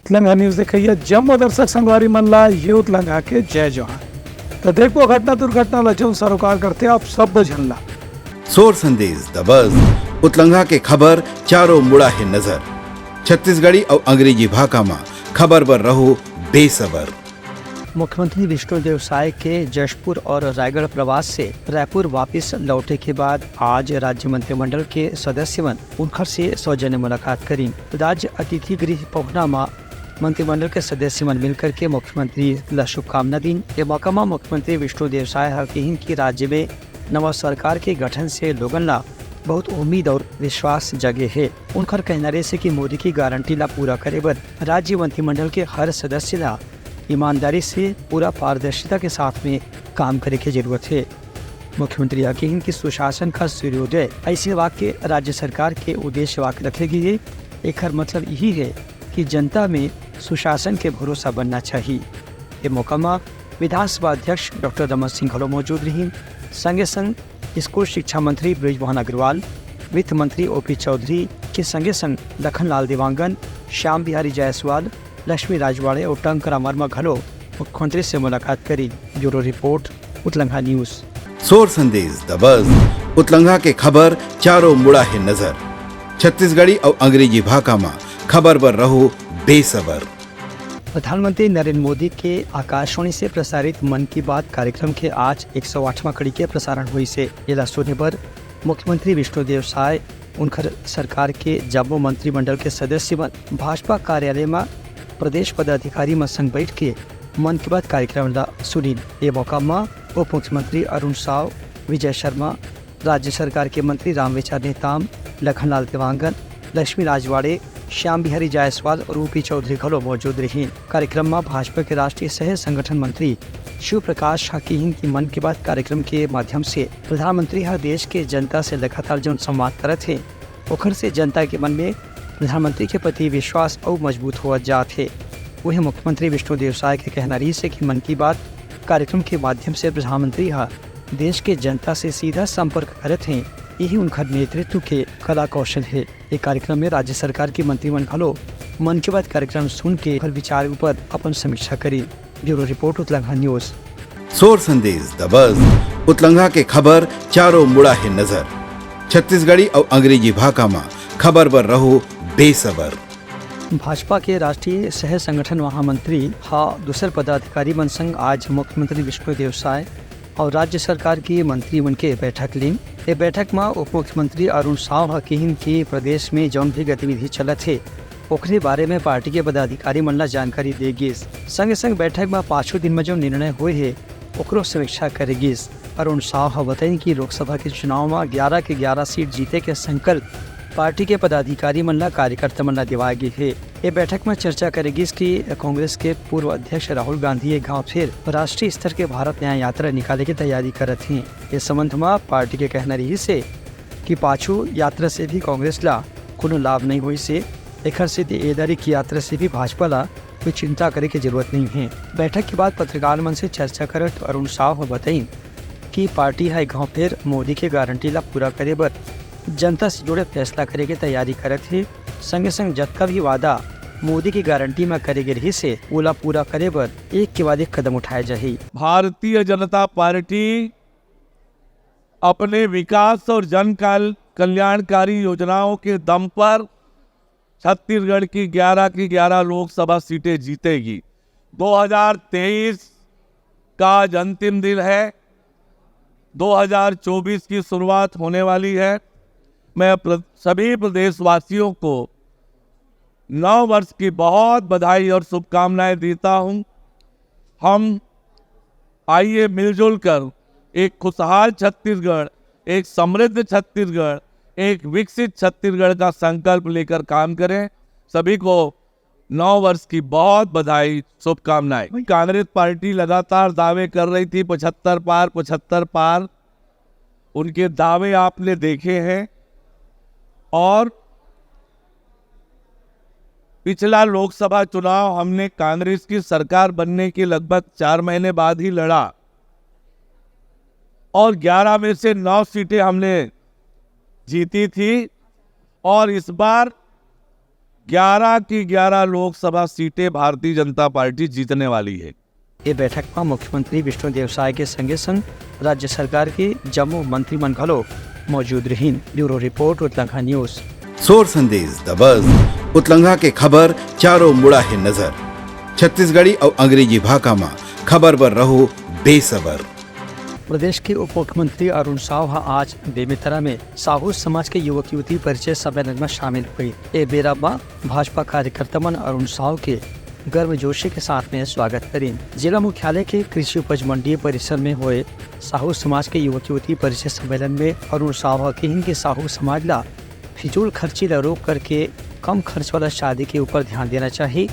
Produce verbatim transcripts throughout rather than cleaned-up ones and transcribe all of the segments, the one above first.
उतलंघा news देखइया जम्मो दर्शक संगवारी मन ला ये उतलंघा के जय जोहार। त देखबो घटना दुर्घटना ला जौन सरोकार करथे आप सब झन ला। सोर संदेश दबस, उतलंघा के खबर चारों मुड़ा हे नजर। छत्तीसगढ़ी अउ अंग्रेजी भाखा मा खबर बर रहो बेसबर। मुख्यमंत्री विष्णुदेव साय के जशपुर और रायगढ़ प्रवास से रायपुर वापस लौटे के बाद आज राज्य मंत्रिमंडल के सदस्य मन उनखर से सौजन्य मुलाकात करीन। राज्य अतिथि गृह पहुना मा मंत्रिमंडल के सदस्य मन मिलकर के मुख्यमंत्री ला शुभकामना दीन। ये मौका मा मुख्यमंत्री विष्णुदेव साय ह किहिन कि राज्य में नवा सरकार के गठन से लोगन ला बहुत उम्मीद और विश्वास जगे हे। उनखर कहना रहिसे कि मोदी की गारंटी ला पूरा करे बर राज्य मंत्रिमंडल के हर सदस्य ला ईमानदारी से पूरा पारदर्शिता के साथ में काम करे के जरूरत हे। मुख्यमंत्री ह किहिन कि सुशासन का सूर्योदय ऐसे वाक्य राज्य सरकार के उद्देश्य वाक्य रखे गे हे। एखर मतलब यही हे कि जनता में सुशासन के भरोसा बनना चाहिए। ये मौका मा विधानसभा अध्यक्ष डॉक्टर रमन सिंह घलो मौजूद रहिन। संगे संग स्कूल शिक्षा मंत्री बृजमोहन अग्रवाल, वित्त मंत्री ओपी चौधरी के संगे संग लखन लाल देवांगन, श्याम बिहारी जायसवाल, लक्ष्मी राजवाड़े और टंकराम वर्मा घलो मुख्यमंत्री से मुलाकात करी। Bureau report, Utlangha news. सोर संदेश दबस, उतलंघा के खबर चारों मुड़ा हे नजर। छत्तीसगढ़ी अउ अंग्रेजी भाखा मा खबर बर रहो बेसबर। प्रधानमंत्री नरेंद्र मोदी के आकाशवाणी से प्रसारित मन की बात कार्यक्रम के आज एक सौ आठवां कड़ी के प्रसारण होइसे। एला सुने बर मुख्यमंत्री विष्णुदेव साय, उनखर सरकार के जम्मो मंत्रिमंडल के सदस्य मन भाजपा कार्यालय म प्रदेश पदाधिकारी मन संग बैठ के मन की बात कार्यक्रम ला सुनिन। ये मौका म उप मुख्यमंत्री अरुण साव, विजय शर्मा, राज्य सरकार के मंत्री रामविचार नेताम, लखनलाल देवांगन, लक्ष्मी राजवाड़े, श्याम बिहारी जायसवाल और ओपी चौधरी घलो मौजूद रहिन। कार्यक्रम म भाजपा के राष्ट्रीय सह संगठन मंत्री शिव प्रकाश ह किहिन कि मन की बात कार्यक्रम के माध्यम से प्रधानमंत्री ह देश के जनता से लगातार जौन संवाद करत हे, ओखर से जनता के मन में प्रधानमंत्री के प्रति विश्वास अउ मजबूत होवत जात हे। वहीं मुख्यमंत्री विष्णुदेव साय के कहना रहिस हे कि मन की बात कार्यक्रम के माध्यम से प्रधानमंत्री ह देश के जनता से सीधा संपर्क करत हे। यही उनखर नेतृत्व के कला कौशल हे। ये कार्यक्रम में राज्य सरकार के मंत्री मन घलो मन की बात कार्यक्रम सुन के ओखर विचार ऊपर अपन समीक्षा करी। Bureau report, Utlangha news. सोर संदेश दबस, उतलंघा के खबर चारों मुड़ा हे नजर। छत्तीसगढ़ी अउ अंग्रेजी भाखा मा खबर बर रहो बेसबर। भाजपा के राष्ट्रीय सह संगठन महामंत्री ह दूसर पदाधिकारी मन संग आज मुख्यमंत्री विष्णुदेव साय और राज्य सरकार के मंत्री मन के बैठक लीन। ए बैठक म उप मुख्यमंत्री अरुण साव ह किहिन कि प्रदेश में जौन भी गतिविधि चलत हे, ओकरे बारे में पार्टी के पदाधिकारी मन ला जानकारी दे गिस। संगे संग बैठक म पाछू दिन म जौन निर्णय होए हे, ओकरो समीक्षा करे गिस। अरुण साव ह बताइन कि लोकसभा के चुनाव म ग्यारह के ग्यारह सीट जीते के संकल्प पार्टी के पदाधिकारी मन ला कार्यकर्ता मन ला दिवाए गे हे। ए बैठक म चर्चा करे गिस कि कांग्रेस के पूर्व अध्यक्ष राहुल गांधी एक घाव फिर राष्ट्रीय स्तर के भारत न्याय यात्रा निकाले के तैयारी करत हे। ए संबंध म पार्टी के कहना रहिस हे कि पाछू यात्रा से भी कांग्रेस ला कोनो लाभ नइ होइस हे। एखर सेती ए दरी की यात्रा से भी भाजपा ला कोई चिंता करे के जरूरत नइ हे। बैठक के बाद पत्रकार मन से चर्चा करत अरुण साव ह बताइन कि पार्टी ह एक घाव फेर मोदी के गारंटी ला पूरा करे बर जनता से जुड़े फैसला करे के तैयारी करत हे। संगे संग जतका भी वादा मोदी के गारंटी म करे गे रहिस हे, ओला पूरा करे बर एक के बाद एक कदम उठाए जाही। भारतीय जनता पार्टी अपने विकास और जन काल-, कल्याणकारी योजनाओं के दम पर छत्तीसगढ़ की ग्यारह की ग्यारह लोकसभा सीटें जीतेगी। दो हज़ार तेईस का आज अंतिम दिन है, दो हज़ार चौबीस की शुरुआत होने वाली है। मैं प्र-, सभी प्रदेशवासियों को नव वर्ष की बहुत बधाई और शुभकामनाएं देता हूं। हम आइए मिलजुल कर एक खुशहाल छत्तीसगढ़, एक समृद्ध छत्तीसगढ़, एक विकसित छत्तीसगढ़ का संकल्प लेकर काम करें। सभी को नव वर्ष की बहुत बधाई, शुभकामनाएं। कांग्रेस पार्टी लगातार दावे कर रही थी, पचहत्तर पार, पचहत्तर पार। उनके दावे आपने देखे हैं और पिछला लोकसभा चुनाव हमने कांग्रेस की सरकार बनने के लगभग चार महीने बाद ही लड़ा और ग्यारह में से नौ सीटें हमने जीती थी और इस बार ग्यारह की ग्यारह लोकसभा सीटें भारतीय जनता पार्टी जीतने वाली है। ये बैठक में मुख्यमंत्री विष्णुदेव साय के संगे संग राज्य सरकार के जम्मो मंत्री मन घलो मौजूद रहिन। Bureau report, Utlangha news. सोर संदेश दबस, उतलंघा के खबर चारों मुड़ा हे नजर। छत्तीसगढ़ी अउ अंग्रेजी भाखा मा खबर बर रहो बेसबर। प्रदेश के उप मुख्यमंत्री अरुण साव ह आज बेमेतरा में साहू समाज के युवक युवती परिचय सम्मेलन में शामिल हुई। ए बेरा म भाजपा कार्यकर्ता मन अरुण साव के गर्मजोशी के साथ में स्वागत करिन। जिला मुख्यालय के कृषि उपज मंडी परिसर में होए साहू समाज के युवक युवती परिचय सम्मेलन में अरुण साव ह किहिन कि साहू समाज ला फिजूल खर्ची ला रोक करके कम खर्च वाला शादी के ऊपर ध्यान देना चाहिए।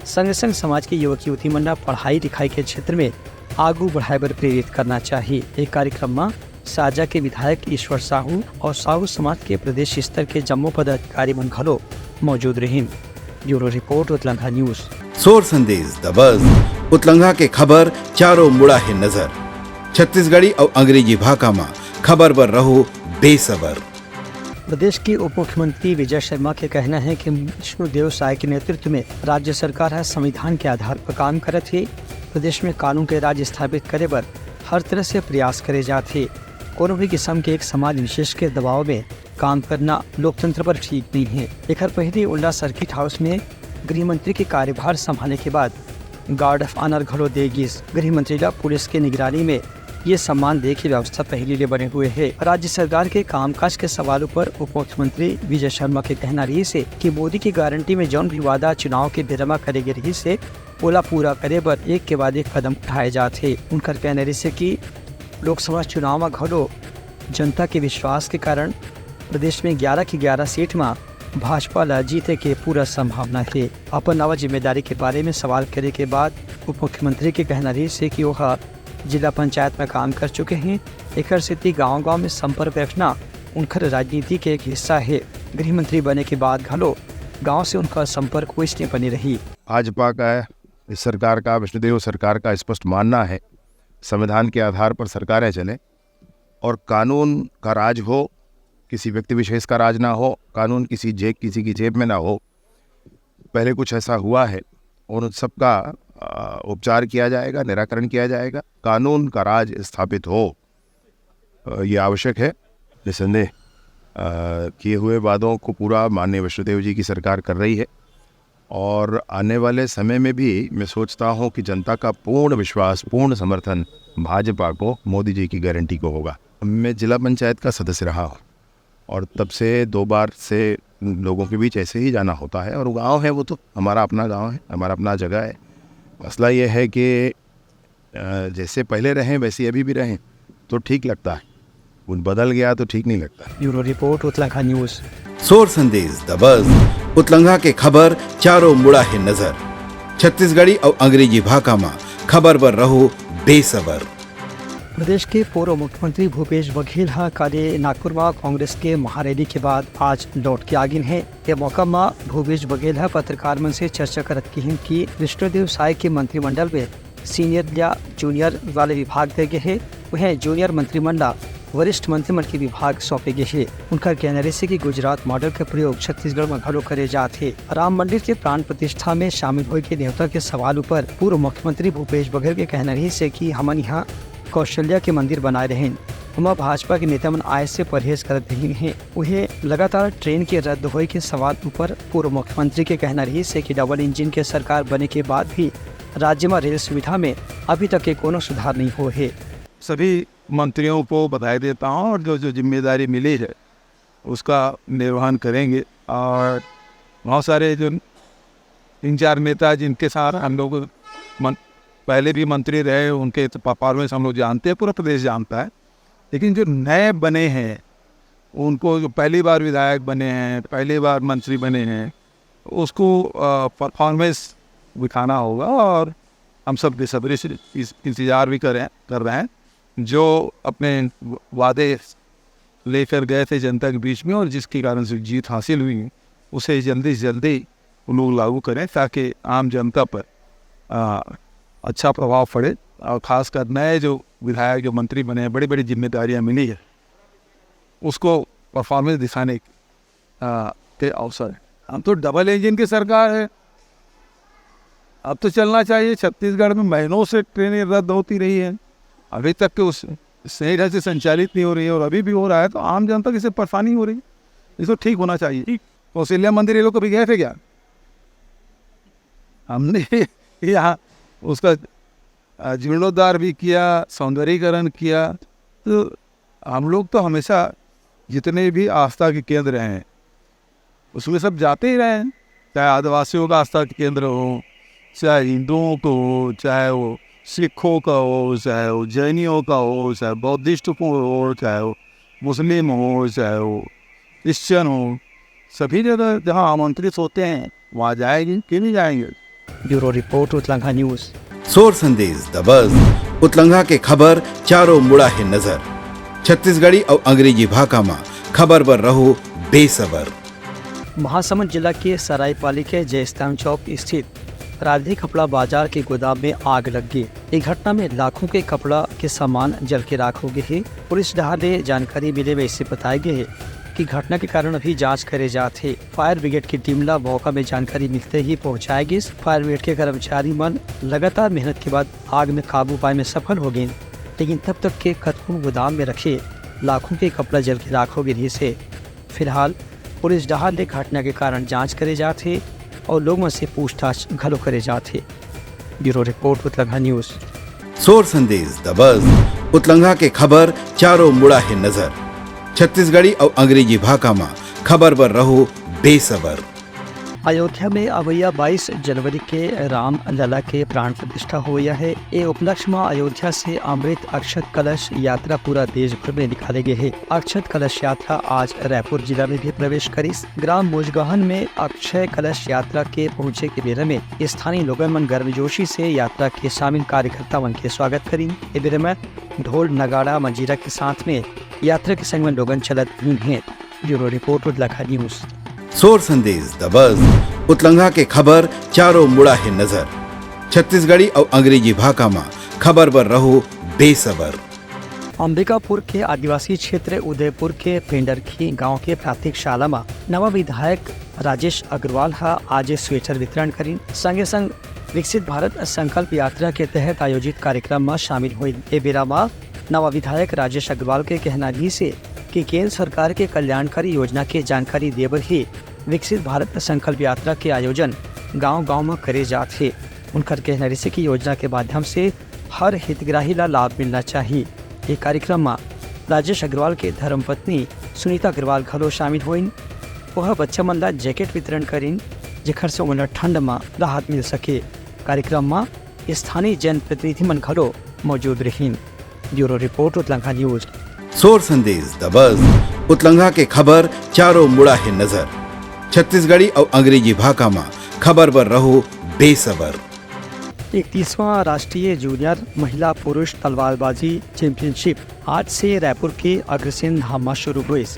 संग संग समाज के युवक युवती मन ला पढ़ाई लिखाई के क्षेत्र में आगू बढ़ाए बर प्रेरित करना चाहिए। एक कार्यक्रम में साजा के विधायक ईश्वर साहू और साहू समाज के प्रदेश स्तर के जम्मो पदाधिकारी मन घलो मौजूद रहिन। Bureau report, Utlangha news. सोर संदेश दबस, उतलंघा के खबर चारों मुड़ा हे नजर। छत्तीसगढ़ी अउ अंग्रेजी भाखा मा खबर बर रहो बेसबर। प्रदेश के उप मुख्यमंत्री विजय शर्मा के कहना है कि विष्णुदेव साय के नेतृत्व में राज्य सरकार ह संविधान के आधार पर काम करत हे। प्रदेश में कानून के राज स्थापित करे बर हर तरह से प्रयास करे जात हे। कोनो भी किस्म के एक समाज विशेष के दबाव में काम करना लोकतंत्र पर ठीक नहीं है। एखर पहिली उल्ला सर्किट हाउस में गृह मंत्री के कार्यभार संभाले के बाद गार्ड ऑफ ऑनर घलो दे गिस। गृह मंत्री ला पुलिस के निगरानी में ये सम्मान दे के व्यवस्था पहिली ले बने हुए हे। राज्य सरकार के कामकाज के सवाल ऊपर उप मुख्यमंत्री विजय शर्मा के कहना रहिस हे कि मोदी की गारंटी में जौन भी वादा चुनाव के बेरा म करे गे रहिस हे, ओला पूरा करे बर एक के बाद एक कदम उठाए जात हे। उनकर कहना रहिस हे कि लोकसभा चुनाव म घलो जनता के विश्वास के कारण प्रदेश में ग्यारह के ग्यारह सीट म भाजपा ला जीते के पूरा संभावना हे। अपन नवा जिम्मेदारी के बारे में सवाल करे के बाद उप मुख्यमंत्री के कहना रहिस हे कि ओह जिला पंचायत में काम कर चुके हैं, एकर सेती गांव-गांव में संपर्क रखना उनकर राजनीति के एक हिस्सा हे। गृह मंत्री बने के बाद घलो गांव से उनका संपर्क वइसने बने रही। भाजपा का, इस सरकार का, विष्णुदेव सरकार का स्पष्ट मानना है, संविधान के आधार पर सरकारें चलें और कानून का राज हो, किसी व्यक्ति विशेष का राज ना हो, कानून किसी जे-, किसी की जेब में ना हो। पहले कुछ ऐसा हुआ है और उन सबका, अ, उपचार किया जाएगा, निराकरण किया जाएगा, कानून का राज स्थापित हो, अ, ये आवश्यक है। निसंदेह, अ, किए हुए वादों को पूरा माननीय विष्णुदेव जी की सरकार कर रही है और आने वाले समय में भी मैं सोचता हूँ कि जनता का पूर्ण विश्वास, पूर्ण समर्थन भाजपा को, मोदी जी की गारंटी को होगा। मैं जिला पंचायत का सदस्य रहा हूँ और तब से दो बार से लोगों के बीच ऐसे ही जाना होता है और गाँव है, वो तो हमारा अपना गाँव है, हमारा अपना जगह है। मसला ये है कि, अ, जैसे पहले रहें वैसे अभी भी रहें तो ठीक लगता है, कुछ बदल गया तो ठीक नहीं लगता। Bureau report, Utlangha news. सोर संदेश दबस, उतलंघा के खबर चारों मुड़ा हे नजर। छत्तीसगढ़ी अउ अंग्रेजी भाखा मा खबर बर रहो बेसबर। प्रदेश के पूर्व मुख्यमंत्री भूपेश बघेल ह काले नागपुर म कांग्रेस के महारैली के बाद आज लौट के आगिन हे। ये मौका म भूपेश बघेल ह पत्रकार मन से चर्चा करत किहिन कि विष्णुदेव साय के मंत्रिमंडल में सीनियर या जूनियर वाले विभाग दे गे हे, उहें जूनियर मंत्री मन ला वरिष्ठ मंत्री मन के विभाग सौंपे गे हे। उनकर कहना रहिस हे कि गुजरात मॉडल के प्रयोग छत्तीसगढ़ म घलो करे जात हे। राम मंदिर के प्राण प्रतिष्ठा में शामिल होए के नेवता के सवाल ऊपर पूर्व मुख्यमंत्री भूपेश बघेल के कहना रहिस हे कि हमन यहाँ कौशल्या के मंदिर बनाए रहेन, ओमा भाजपा के नेता मन आए से परहेज करत रहिन हे। उहे लगातार ट्रेन के रद्द होए के सवाल ऊपर पूर्व मुख्यमंत्री के कहना रहिस हे कि डबल इंजन के सरकार बने के बाद भी राज्य म रेल सुविधा में अभी तक के कोनो सुधार नहीं होए हे। सभी मंत्रियों को बधाई देता हूँ और जो, जो जिम्मेदारी मिली है उसका निर्वहन करेंगे। और बहुत सारे जो तीन चार नेता जिनके साथ हम लोग मन-, पहले भी मंत्री रहे, उनके तो परफॉर्मेंस हम लोग जानते हैं, पूरा प्रदेश जानता है। लेकिन जो नए बने हैं, उनको जो पहली बार विधायक बने हैं, पहली बार मंत्री बने हैं, उसको, अ, परफॉर्मेंस दिखाना होगा। और हम सब बेसब्री से इस, इंतज़ार भी कर रहे हैं, कर रहे हैं। जो अपने वादे लेकर गए थे जनता के बीच में और जिसके कारण से जीत हासिल हुई, उसे जल्दी से जल्दी वो लोग लागू करें, ताकि आम जनता पर, आ, अच्छा प्रभाव पड़े। और खासकर नए जो विधायक, जो मंत्री बने हैं, बड़ी बड़ी जिम्मेदारियां मिली है, उसको परफॉर्मेंस दिखाने, आ, के अवसर हैं। हम तो डबल इंजन की सरकार है, अब तो चलना चाहिए। छत्तीसगढ़ में महीनों से ट्रेनें रद्द होती रही हैं, अभी तक के उस सही ढंग से संचालित नहीं हो रही है, और अभी भी हो रहा है तो आम जनता की इससे परेशानी हो रही है। इसको ठीक होना चाहिए। कौशल्या मंदिर ये लोग कभी गए थे क्या? हमने यहाँ उसका, अ, जीर्णोद्धार भी किया, सौंदर्यीकरण किया। तो हम लोग तो हमेशा जितने भी आस्था के केंद्र हैं, उसमें सब जाते ही रहे हैं, चाहे आदिवासियों का आस्था के केंद्र हो, चाहे हिंदुओं को हो, चाहे वो सिखों का हो, चाहे वो जैनियों का हो, चाहे बुद्धिस्ट को हो, चाहे वो मुस्लिम हो, चाहे वो क्रिश्चियन हो, सभी जगह जहाँ आमंत्रित होते हैं, वहाँ जाएंगे, क्यों नहीं जाएंगे? Bureau report, Utlangha news. सोर संदेश दबस, उतलंघा के खबर चारों मुड़ा हे नजर। छत्तीसगढ़ी अउ अंग्रेजी भाखा म खबर बर रहो बेसबर। महासमुंद जिला के सरायपाली के जयस्तान चौक स्थित राधे कपड़ा बाजार के गोदाम में आग लग गे। ए घटना में लाखों के कपड़ा के सामान जल के राख हो गे हे। पुलिस डहार ले जानकारी मिले में इसे बताए गे हे कि घटना के कारण अभी जांच करे जात हे। फायर ब्रिगेड की टीम ला मौका में जानकारी मिलते ही पहुंचाए गिस। फायर ब्रिगेड के कर्मचारी मन लगातार मेहनत के बाद आग में काबू पाए में सफल हो गिन, लेकिन तब तक के कतकों गोदाम में रखे लाखों के कपड़ा जल के राख हो गे रिहिस हे। फिलहाल पुलिस डहार ले घटना के कारण जांच करे जात हे और लोगों से पूछताछ घलो करे जात हे। Bureau report, Utlangha news. सोर संदेश दबस, उतलंघा के खबर चारों मुड़ा हे नजर। छत्तीसगढ़ी अउ अंग्रेजी भाखा म खबर बर रहो बेसबर। अयोध्या में अवैया बाईस जनवरी के राम लला के प्राण प्रतिष्ठा होवइया हे। ए उपलक्ष्य म अयोध्या से अमृत अक्षत कलश यात्रा पूरा देश भर में निकाले गे हे। अक्षत कलश यात्रा आज रायपुर जिला में भी प्रवेश करिस। ग्राम मुजगहन में अक्षय कलश यात्रा के पहुंचे के बेरा में स्थानीय लोगन मन गर्मजोशी से यात्रा के शामिल कार्यकर्ता मन के स्वागत करिन। ए बेरा में ढोल, नगाड़ा, मंजीरा के साथ में यात्रा के संग में लोगन चलत घूम हे। Bureau report, Utlangha news. सोर संदेश दबस, उतलंघा के खबर चारों मुड़ा हे नजर। छत्तीसगढ़ी अउ अंग्रेजी भाखा म खबर बर रहो बेसबर। अंबिकापुर के आदिवासी क्षेत्र उदयपुर के पेंडरखी गांव के प्राथमिक शाला म नवा विधायक राजेश अग्रवाल ह आज स्वेटर वितरण करिन। संगे संग विकसित भारत संकल्प यात्रा के तहत आयोजित कार्यक्रम म शामिल होइन। ए बेरा म नवा विधायक राजेश अग्रवाल के कहना रिहिस हे कि केंद्र सरकार के कल्याणकारी योजना के जानकारी दे बर ही विकसित भारत संकल्प यात्रा के आयोजन गांव-गांव म करे जात हे। उनकर कहना रिहिस हे कि योजना के माध्यम से हर हितग्राही ला लाभ मिलना चाहिए। ये कार्यक्रम म राजेश अग्रवाल के धर्मपत्नी सुनीता अग्रवाल घलो शामिल होइन। वह बच्चा मन ला जैकेट वितरण करिन, जेखर से ओमन ला ठंड म राहत मिल सके। कार्यक्रम म स्थानीय जनप्रतिनिधि मन घलो मौजूद रहिन। Bureau report, Utlangha news. सोर संदेश दबस, उतलंघा के खबर चारों मुड़ा हे नजर। छत्तीसगढ़ी अउ अंग्रेजी भाखा म खबर बर रहो बेसबर। इकतीसवां राष्ट्रीय जूनियर महिला पुरुष तलवारबाजी चैंपियनशिप आज से रायपुर के अग्रसेन धाम म शुरू होइस।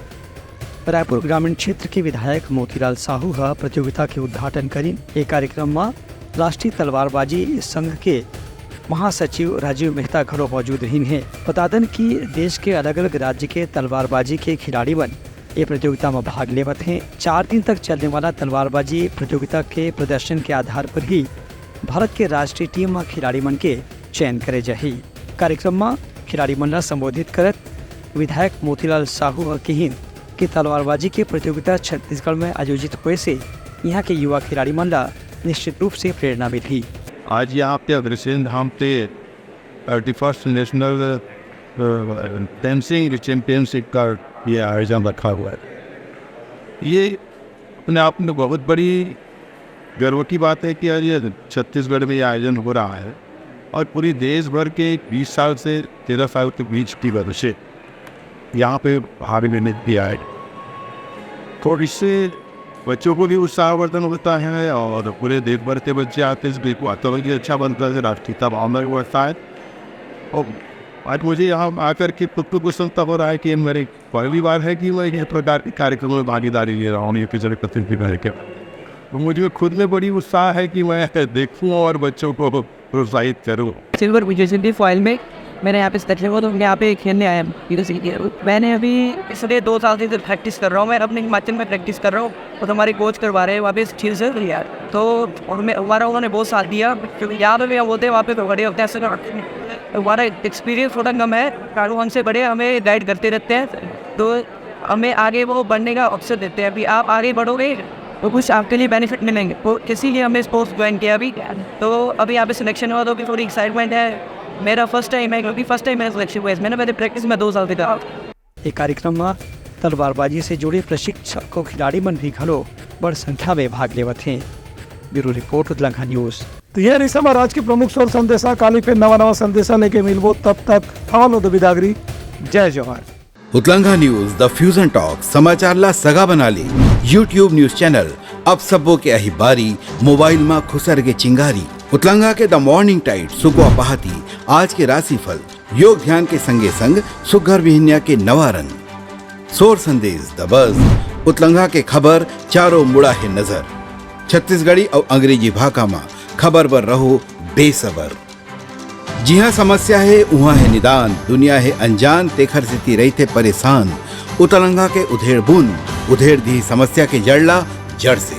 रायपुर ग्रामीण क्षेत्र के विधायक मोतीलाल साहू ह प्रतियोगिता के उद्घाटन करिन। ए कार्यक्रम म राष्ट्रीय तलवारबाजी संघ के महासचिव राजीव मेहता घलो मौजूद रहिन हे। बता दन कि देश के अलग-अलग राज्य के तलवारबाजी के खिलाड़ी मन ए प्रतियोगिता म भाग लेवत हें। चार दिन तक चलने वाला तलवारबाजी प्रतियोगिता के प्रदर्शन के आधार पर ही भारत के राष्ट्रीय टीम म खिलाड़ी मन के चयन करे जाही। कार्यक्रम म खिलाड़ी मन ला संबोधित करत विधायक मोतीलाल साहू ह किहिन कि तलवारबाजी के प्रतियोगिता छत्तीसगढ़ में आयोजित होए से यहाँ के युवा खिलाड़ी मन ला निश्चित रूप से प्रेरणा मिलही। आज यहाँ पे अग्रसेन धाम पे thirty first national fencing championship का ये आयोजन रखा हुआ है। ये अपने आप में बहुत बड़ी गर्व की बात है कि आज ये छत्तीसगढ़ में ये आयोजन हो रहा है और पूरी देश भर के बीस साल से तेरह साल के बीच की बच्चे यहाँ पे भाग लेने के लिए आए। तो इससे बच्चों को भी उत्साहवर्धन होता है और पूरे देश भर के बच्चे आते हैं, इसमें वातावरण भी अच्छा बनता है, राष्ट्रीयता भावना भी बढ़ता है। और आज मुझे यहाँ आकर के खुद को प्रसन्नता हो रहा है कि मेरी पहली बार है कि मैं इस प्रकार के कार्यक्रम में भागीदारी ले रहा हूँ, ये पिछले पच्चीस दिन के। तो मुझे खुद में बड़ी उत्साह है कि मैं देखूँ और बच्चों को प्रोत्साहित करूँ। सिल्वर विजेचंडी फॉइल में मेरे यहाँ पे सिलेक्शन हुआ तो मैं यहाँ पे खेलने आया हूँ। मैंने अभी पिछले दो साल से प्रैक्टिस कर रहा हूँ, मैं अपने हिमाचल में प्रैक्टिस कर रहा हूँ, तो हमारे कोच करवा रहे हैं वहाँ पे स्किल्स है यार। तो हमें हमारा उन्होंने बहुत साथ दिया, क्योंकि यहाँ पे भी हम होते हैं, वहाँ पे तो बड़े होते हैं, ऐसे तो हमारा एक्सपीरियंस थोड़ा कम है, कानून हमसे बड़े हमें गाइड करते रहते हैं, तो हमें आगे वो बढ़ने का अवसर देते हैं। अभी आप आगे बढ़ोगे तो कुछ आपके लिए बेनिफिट मिलेंगे, तो इसीलिए हमने स्पोर्ट्स ज्वाइन किया अभी। तो अभी यहाँ पे सिलेक्शन हुआ तो अभी थोड़ी एक्साइटमेंट है। मेरा फर्स्ट टाइम है, क्योंकि फर्स्ट टाइम मेरा सिलेक्शन हुआ है, मैंने पहले प्रैक्टिस में दो साल से कहा। ये कार्यक्रम में तलवारबाजी से जुड़े प्रशिक्षक खिलाड़ी मन भी घलो बड़ संख्या में भाग लेवत हे। Bureau report, Utlangha news. तो ये रिसम आज के प्रमुख स्वर संदेशा। काली फिर नवा नवा संदेशा लेके मिलबो, तब तक हवा लो दबिदागरी। जय जोहार। उतलंघा न्यूज, द फ्यूजन टॉक, समाचार ला सगा बना ले। यूट्यूब न्यूज चैनल, अब सबो के आही बारी, मोबाइल मा खुसर के चिंगारी। उतलंघा के द मॉर्निंग टाइट, सुकवा पहाती, आज के राशिफल, योग ध्यान के संगे संग सुघर बिहनिया के नवा रंग। सोर संदेश, द बज, उतलंघा के खबर, चारों मुड़ा हे नजर। छत्तीसगढ़ी अउ अंग्रेजी भाखा मा खबर बर रहो बेसबर। जिहाँ समस्या हे, उहाँ हे निदान, दुनिया हे अनजान, तेखर सेती रहिथे परेशान। उतलंघा के उधेड़ बुन, उधेड़ दिही समस्या के जड़ ला जड़ से।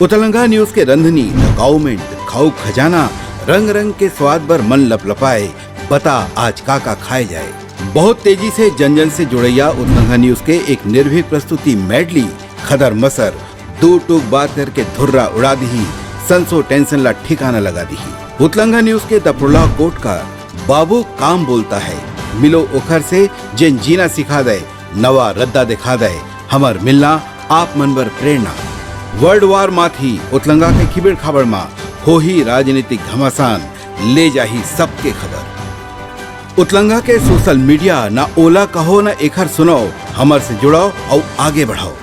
उतलंघा न्यूज के रंधनी, द काउमेंट, खाऊ खजाना, रंग रंग के स्वाद बर मन लपलपाए, बता आज का का खाए जाए। बहुत तेजी से जन जन से जुड़ैया उतलंघा न्यूज के एक निर्भीक प्रस्तुति मेडली, खदर मसर, दू टूक बात करके धुर्रा उड़ा दिही, संसो टेंशन ला ठिकाना लगा दिही। उतलंघा न्यूज के द प्रोलॉग कोट का बाबू काम बोलता है, मिलो ओखर से जेन जीना सिखा दे, नवा रद्दा दिखा दे, हमर मिलना आप मन बर प्रेरणा। वर्ल्ड वार माथी उतलंघा के खिबेड़ खाबड़ मा होही राजनीतिक घमासान, ले जाही सबके खबर। उतलंघा के सोशल मीडिया, ना ओला कहो ना एखर सुनाओ, हमर से जुड़ाओ अउ आगे बढ़ाओ।